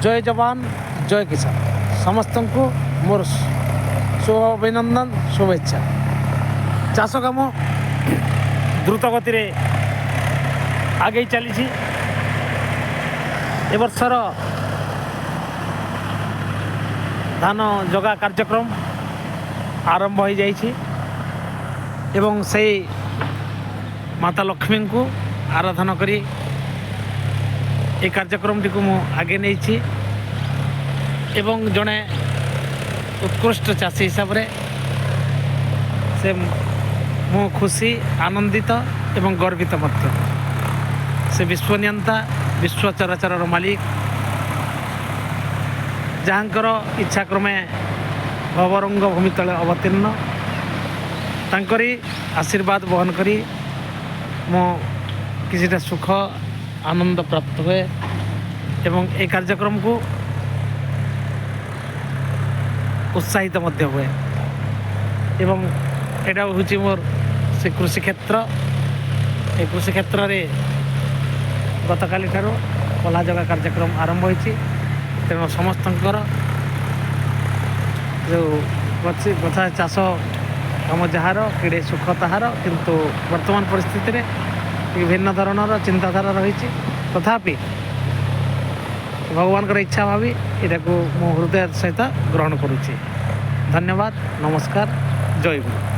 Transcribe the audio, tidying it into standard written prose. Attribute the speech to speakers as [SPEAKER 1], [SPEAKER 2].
[SPEAKER 1] ଜୟ ଯବାନ, ଜୟ କିଷାନ। ସମସ୍ତଙ୍କୁ ମୋର ଶୁଭ ଅଭିନନ୍ଦନ, ଶୁଭେଚ୍ଛା। ଚାଷ କାମ ଦ୍ରୁତ ଗତିରେ ଆଗେଇ ଚାଲିଛି। ଏ ବର୍ଷର ଧାନ ଜଗା କାର୍ଯ୍ୟକ୍ରମ ଆରମ୍ଭ ହୋଇଯାଇଛି ଏବଂ ସେଇ ମାତା ଲକ୍ଷ୍ମୀଙ୍କୁ ଆରାଧନା କରି ଏ କାର୍ଯ୍ୟକ୍ରମଟିକୁ ମୁଁ ଆଗେଇ ନେଇଛି ଏବଂ ଜଣେ ଉତ୍କୃଷ୍ଟ ଚାଷୀ ହିସାବରେ ସେ ମୁଁ ଖୁସି, ଆନନ୍ଦିତ ଏବଂ ଗର୍ବିତ ମଧ୍ୟ। ସେ ବିଶ୍ୱନିୟନ୍ତା, ବିଶ୍ୱ ଚରାଚରର ମାଲିକ, ଯାହାଙ୍କର ଇଚ୍ଛାକ୍ରମେ ଭବରଙ୍ଗ ଭୂମି ତଳେ ଅବତୀର୍ଣ୍ଣ, ତାଙ୍କରି ଆଶୀର୍ବାଦ ବହନ କରି ମୁଁ କିଛିଟା ସୁଖ ଆନନ୍ଦ ପ୍ରାପ୍ତ ହୁଏ ଏବଂ ଏ କାର୍ଯ୍ୟକ୍ରମକୁ ଉତ୍ସାହିତ ମଧ୍ୟ ହୁଏ। ଏବଂ ଏଇଟା ହେଉଛି ମୋର ସେ କୃଷି କ୍ଷେତ୍ର। ଏ କୃଷି କ୍ଷେତ୍ରରେ ଗତକାଲି ଠାରୁ ପଲ୍ହା ଜଗା କାର୍ଯ୍ୟକ୍ରମ ଆରମ୍ଭ ହୋଇଛି। ତେଣୁ ସମସ୍ତଙ୍କର ଯେଉଁ ଗଛ ଚାଷ କାମ ଯାହାର କେଡ଼େ ସୁଖ ତାହାର, କିନ୍ତୁ ବର୍ତ୍ତମାନ ପରିସ୍ଥିତିରେ ଭିନ୍ନ ଧରଣର ଚିନ୍ତାଧାରା ରହିଛି। ତଥାପି ଭଗବାନଙ୍କର ଇଚ୍ଛା ଭାବି ଏଟାକୁ ମୁଁ ହୃଦୟ ସହିତ ଗ୍ରହଣ କରୁଛି। ଧନ୍ୟବାଦ, ନମସ୍କାର, ଜୟ ଗୁରୁ।